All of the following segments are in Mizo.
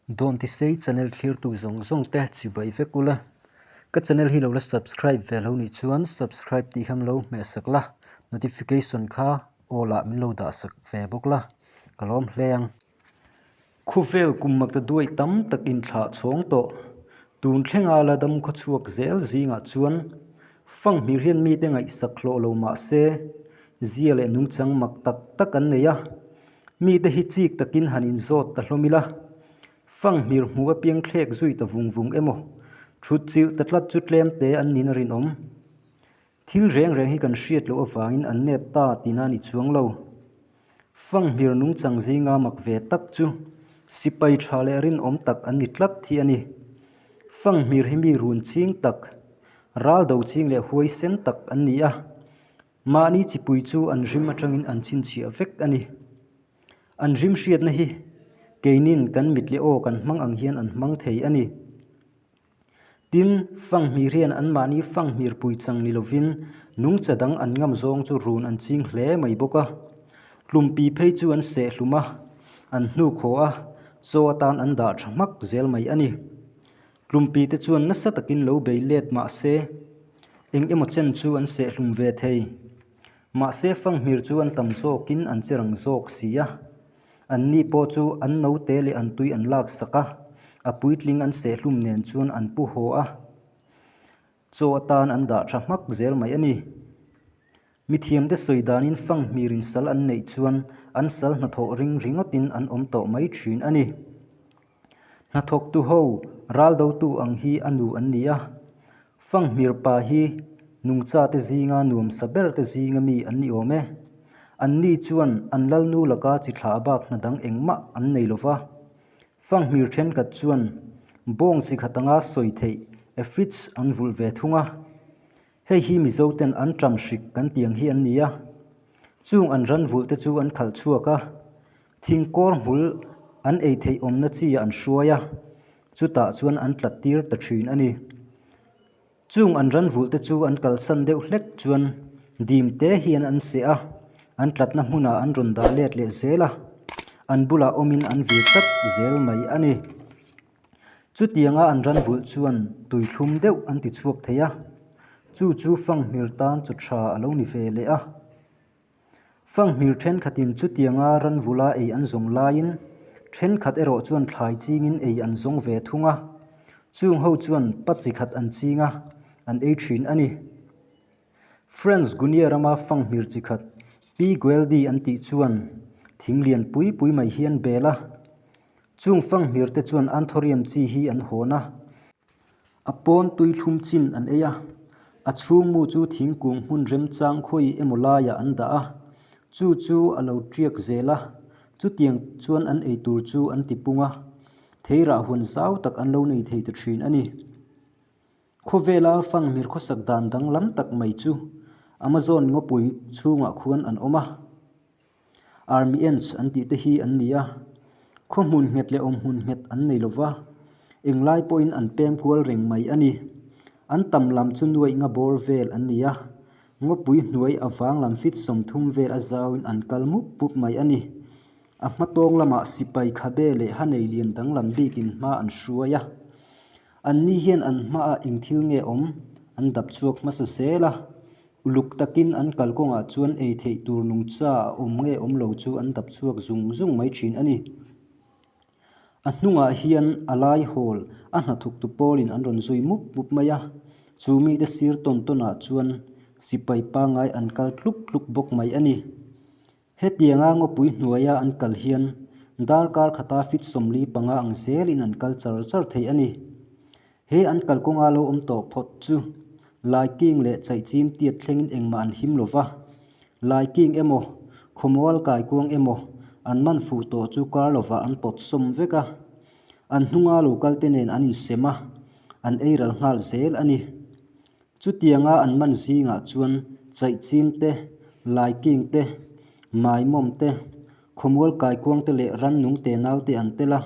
Dawntisei channel thlirtu zawng zawng te chibai vek ula, ka channel hi lo la subscribe ve lo nih chuan subscribe tih kha min lo hmeh sak la, notification kha aw lah min lo dah sak ve bawk la, ka lawm hle ang. Khawvel kum makta duai tam tak inthlah chhawng tawh, tun thlenga la dam khawchhuak zel zingah chuan Fanghmir hian mite ngaihsak hlawh lo mah se, zia leh nungchang mak tak tak an nei a, mite hi chik takin han inzawt ta hlawm ila, Fanghmir hmuh apiang thlek zui ta vung vung emaw, thut chilh ta tlat chu tlem te an nin a rinawm. Thil reng reng hi kan hriat loh avangin an nep ta tihna a ni chuang lo. Fanghmir nungchang zinga mak ve tak chu sipai tha leh rinawm tak an ni tlat hi a ni. Fanghmir hi mi run ching tak, ral do ching leh huaisen tak an ni a. Mahni chipui chu an rim atangin an chhinchhiah vek a ni. An rim hriatna hi keinin kan mit leh aw kan hmang ang hian an hmang thei a ni. Tin, fanghmir hian anmahni fanghmir puichang ni lovin nungcha dang an ngam zawng chu run an ching hle mai bawk a. Tlumpi phei chu an seh hlum a, an hnuk haw a, chaw atan an dah tha hmak zel mai a ni. Tlumpi te chuan nasa takin lo bei let mah se, eng emaw chen chu an seh hlum ve thei. Mahse fanghmir chu an tam zawkin an che rang zawk si a. Anni pawh chu an naute leh an tui an lak sak a, a puitling an sehhlum nen chuan an pu haw a, chaw atan an dah tha hmak zel mai a ni. Mithiamte sawi danin fanghmirin sal an neih chuan an sal hnathawh ring ringawtin an awm tawh mai thin a ni. Hnathawktu ho ral dotu ang hi a nu an ni a, Fanghmir pa hi nungchate zinga nuamsa berte zinga mi an ni awm e. Anni chuan an lalnu laka chi thlah bak hna dang engmah an nei lo va. Fanghmir thenkhat chuan bawng chi khat anga sawi theih aphids an vulh ve thung a. Hei hi Mizoten an ṭam hrik kan tih ang hi an ni a. Chung an ran vulhte chu an khalh chhuak a, Thingkawr hmul an ei theih awmna chi an hruai a, chutah chuan an tlat tir ta thin a ni. Chung an ran vulh te chu an kalsan deuh hlek chuan dim te hian an seh a, an tlatna hmunah an rawn dah let leh zel a, an bulah awmin an vir tlat zel mai a ni. Chutianga an ran vulh chuan tui thlum deuh an ti chhuak thei a, chu chu fanghmir tan chaw tha a lo ni ve leh a. Fanghmir thenkhatin chutianga ranvula ei an zawng laiin thenkhat erawh chuan thlai chingin ei an zawng ve thung a, chung ho chuan pa chi khat an ching a, an ei thin a ni. France Guinea rama fanghmir chi khat Pi Gueldi an tih chuan thing lian pui pui mai hi an bel a, chung fanghmir te chuan anthurium chi hi an hawn a, A pawn tui thlum chin an ei a, a chhungmu chu thingkung hmun remchang khawi emaw laiah an dah a, chu chu a lo tiak zel a, chutiang chuan an ei tur chu an ti pung a, theirah huan zau tak an lo nei thei ta thin a ni. Khawvela fanghmir khawsak dan danglam tak mai chu Amazon ngawpui chhungah khuan an awm a. Army ants an tih te hi an ni a, khaw hmun nghet leh awm hmun nghet an nei lova, englai pawhin an pem kual reng mai a ni. An tam lam chu nuaih nga bawr vel an ni a, ngawpui hnuai a vang lam fit 30 vel a zauin an kal mup mup mai a ni. A hma tawng lamah sipai khabe leh ha nei lian danglam bikin hma an hruai a, anni hian an hmaah eng thil nge awm an dap chhuak hmasa zel a. Uluk takin an kalkawngah chuan ei theih tur nungcha a awm nge awm lo chu an dap chhuak zung zung mai thin a ni. A hnungah hian a lai hawl a hnathawktu pawlin an rawn zui mup mup mai a, chu mite sir tawn tawnah chuan sipai pangngai an kal tluk tluk bawk mai a ni. Hetianga ngawpui hnuaia an kal hian darkar khata fit 45 ang zelin an kal char char thei a ni. He an kalkawnga lo awm tawh phawt chu Laiking leh Chaihchim tiat thlengin engmah an him lo va, Laiking emaw, Khawmual kaikuang emaw an man fuh tawh chu kar lovah an pawt sawm vek a, an hnunga lo kalte nen an insem a, an ei ral nghal zel a ni. Chutianga an man zingah chuan Chaihchim te, Laiking te, Maimawm te, Khawmual kaikuang te leh rannung tenau te an tel a,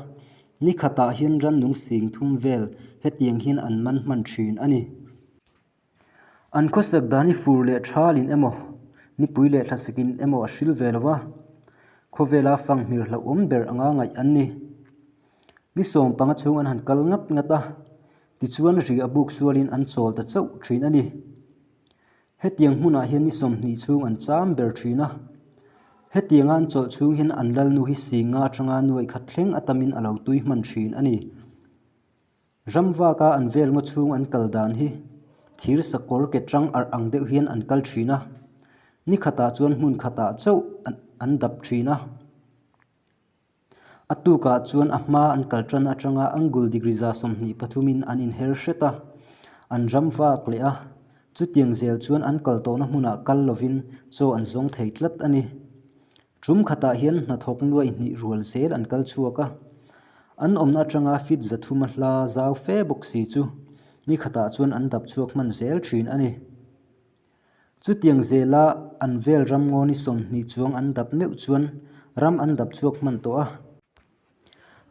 Ni khatah hian rannung sing thum vel hetiang hian an man hman thin a ni. An khawsak dan hi fur leh thalin emaw, nipui leh thlasakin emaw a hril ve lo va, khawvela fanghmir hlauhawm ber anga ngaih an ni. Ni 15 chhung an han kal ngat ngat a, tichuan ri a buk sualin an chawl ta chauh thin a ni. Hetiang hmunah hian ni 20 chhung an cham ber thin a. Hetianga an chawlh chhung hian an lalnu hi singa atanga nuaih khat thleng a tamin a lo tui hman thin a ni. Ramvaka an vel ngaw chhung an kal dan hi thir sakawr ke tang arh ang deuh hian an kal thin a, ni khatah chuan hmun khatah chauh an dap thin a. A tukah chuan a hma an kal tan atanga angle degree 23 in an inher hret a, an ram vak leh a, chutiang zel chuan an kal tawhna hmunah kal lovin chaw an zawng thei tlat a ni. Tum khatah hian hnathawk nuai hnih rual zel an kal chhuak a, an awmna atanga feet 300 a hla zau fe bawk si chu ni khatah chuan an dap chhuak hman zel thin a ni. Chutiang zela an vel ram ngaw ni 20 chuang an dap meuh chuan ram an dap chhuak hman tawh a.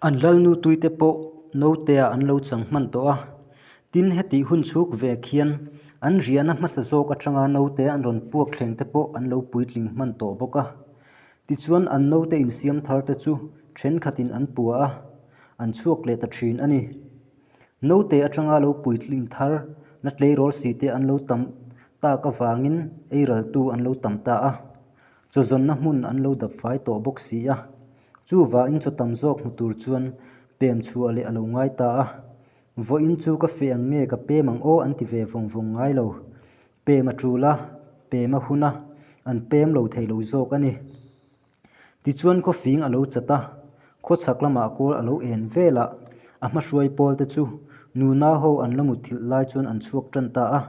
An lalnu tuite pawh notea an lo chang hman tawh a, tin hetih hun chhuk ve khian an riahna hmasa zawk atanga note an rawn puak thleng te pawh an lo puitling hman tawh bawk a. Tichuan an note insiam thar te chu thenkhatin an pua a, an chhuak leh ta thin a ni. Note atanga lo puitling thar na tleirawl si te an lo tam tak avangin eiraltu an lo tam ta a. Chawzawnna hmun an lo dap fai tawh bawk si a, chuvangin chaw tam zawk hmu tur chuan pem chhuah leh a lo ngai ta a. Vawiin chu ka feh ang nge ka pem ang aw an ti ve vawng vawng ngai lo. Pem a tul a, pem a hun a, an pem lo thei lo zawk a ni. Tichuan khawfing a lo chat a, khawchhak lamah kawl a lo en vel a, a hmahruai pawl te chu nuna ho an la mutthilh lai chuan an chhuak tan ta a.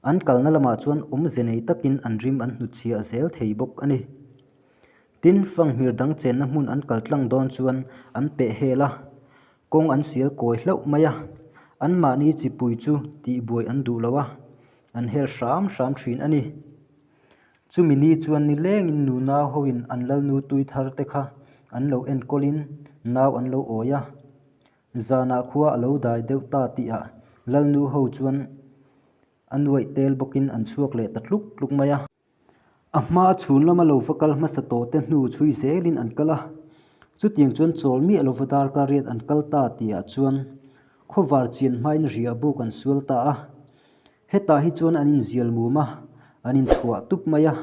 An kalna lamah chuan awmze nei takin an rim an hnutchhiah zel thei bawk a ni. Tin, fanghmir dang chenna hmun an kal tlang dawn chuan an peh hel a, kawng an sial kawi hlauh mai a, anmahni chipui chu tihbuai an duh lo a, an hel hram hram thin a ni. Chumi ni chuan nilengin nunau hoin an lalnu tui thar te kha an lo enkawlin nau an lo awi a. Zanah khua a lo dai deuh ta tihah Lalnu ho chuan a nuaih tel bawkin an chhuak leh ta tluk tluk mai a. A hma chhun lama lo va kal hmasa tawh te hnu chhui zelin an kal a, chutiang chuan chawl miah lova darkar riat an kal ta tihah chuan khawvar chian hmain riah buk an sual ta a. Hetah hi chuan an inzial mum a, an inthuah tup mai a.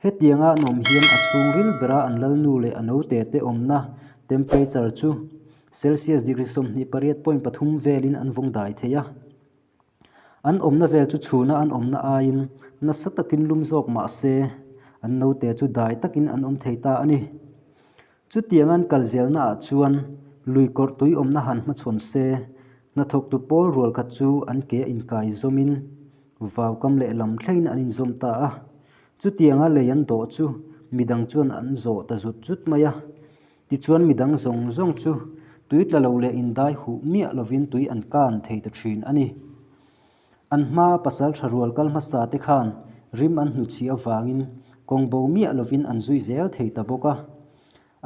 Hetianga an awm hian a chhungril bera an lalnu leh a naute te awmna temperature chu Celsius degree 28.3 velin an vawng dai thei a. An awmna vel chu chhuna an awmna aiin nasa takin lum zawk mah se an naute chu dai takin an awm thei ta a ni. Chutianga an kal zelnaah chuan lui kawrh tui awmna han hmachhawn se, hnathawktu pawl rual khat chu an ke a inkai zawmin vaukam lehlam thlengin an inzawm ta a. Chutianga lei an dawh chu midang chuan an zawh ta zut zut mai a. Tichuan midang zawng zawng chu tui tla lo leh indai huh miah lovin tui an kan thei ta thin a ni. An hmaa pasal tha rual kal hmasa te khan rim an hnuchhi avangin kawng bo miah lovin an zui zel thei ta bawk a.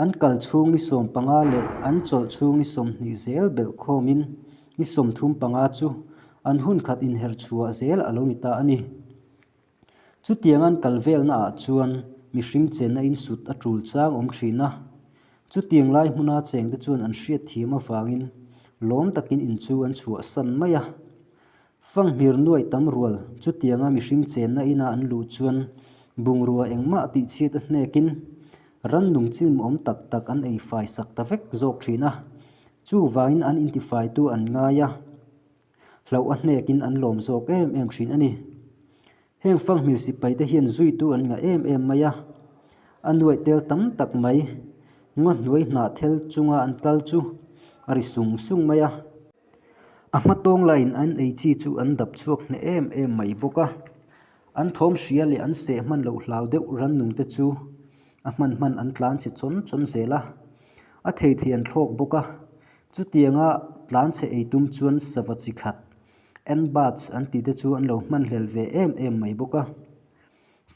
An kal chhung ni 15 leh an chawlh chhung ni 20 zel belh khawmin ni 35 chu an hun khat inher chhuah zel a lo ni ta a ni. Chutiang an kal velnaah chuan mihring chenna in sut a tul chang awm thin a. Chutiang lai hmuna chengte chuan an hriat thiam avangin lawm takin in chu an chhuahsan mai a. Fanghmir nuaih tam rual chutianga mihring chenna ina an luh chuan bungrua engmah tihchhiat a hnekin rannung chimawm tak tak an ei fai sak ta vek zawk thin a. Chuvangin an intifaitu an ngai a. Hlauh a hnekin an lawm zawk em em thin a ni. Heng fanghmir sipai te hian zuitu an ngah em em mai a, a nuaih tel tam tak mai ngaw hnuai hnah thel chunga an kal chu a ri sung sung mai a. A hma tawng laiin an ei chi chu an dap chhuak hneh em em mai bawk a, an thawm hria leh an seh hman loh hlau deuh rannung te chu a hman hman an tlan chhe chawn chawn zel a, a thei thei an thlawk bawk a. Chutianga tlanchhe ei tum chuan sava chi khat, ant-birds an tih te chu an lo hmanhlel ve em em mai bawk a.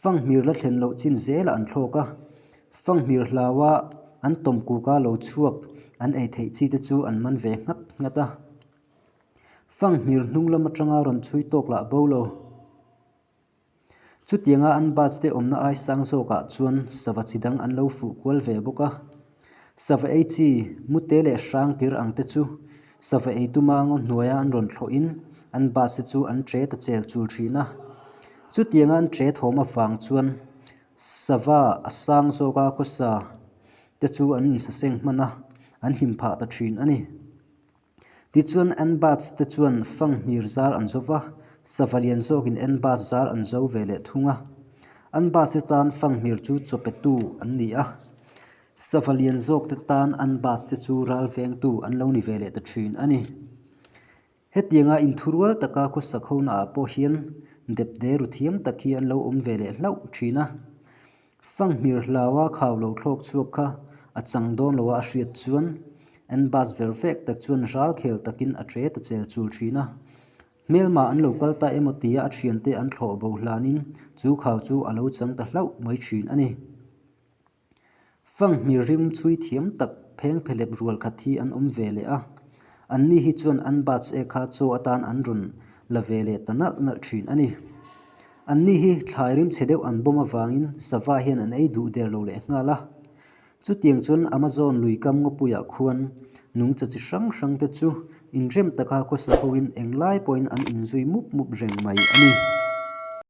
Fanghmir la thlen loh chin zelah an thlawk a, fanghmir hlaua an tawm kuka lo chhuak an ei theih chi te chu an man ve nghat nghat a. Fanghmir hnung lam atanga rawn chhui tawk lah bo lo. Chutianga an bus te awmna ai sang zawkah chuan sava chi dang an lo fuh kual ve bawk a. Sava ei chi, mute leh hrang tir ang te chu sava ei tuma ngaw hnuaia an rawn thlawhin an bus te chu an tre ta chel chul thin a. Chutianga an tre thawm avang chuan sava a sang zawka khawsa te chu an insaseng hman a, an him phah ta thin a ni. Tichuan Anbats te chuan fanghmir zar an zo va, sava lian zawkin Anbats zar an zo ve leh thung a. Anbats te tan fanghmir chu chawpetu an ni a, sava lian zawk te tan Anbats te chu ral vengtu an lo ni ve leh ta thin a ni. Hetianga inthurual taka khawsak honaah pawh hian depde ru thiam tak hi an lo awm ve leh hlauh thin a. Fanghmir hlaua khau lo thlawk chhuak kha a chang dawn lo a a hriat chuan an bus ver vek tak chuan ral khel takin a tre ta chel chul thin a. Hmelma an lo kal ta emaw tia a thiante an thlawh bo hlanin chu khau chu a lo chang ta hlauh mai thin a ni. Fanghmir rim chhui thiam tak pheng phelep rual khat hi an awm ve leh a. Anni hi chuan an bus e kha chaw atan an rawn la ve leh ta nalh nalh thin a ni. Anni hi thlai rim chhe deuh an bawm avangin sava hian an ei duh der lo leh nghal a. Chutiang chuan Amazon lui kam ngawpuiah khuan nungcha chi hrang hrang te chu inrem taka khawsa hoin englai pawhin an inzui mup mup reng mai a ni.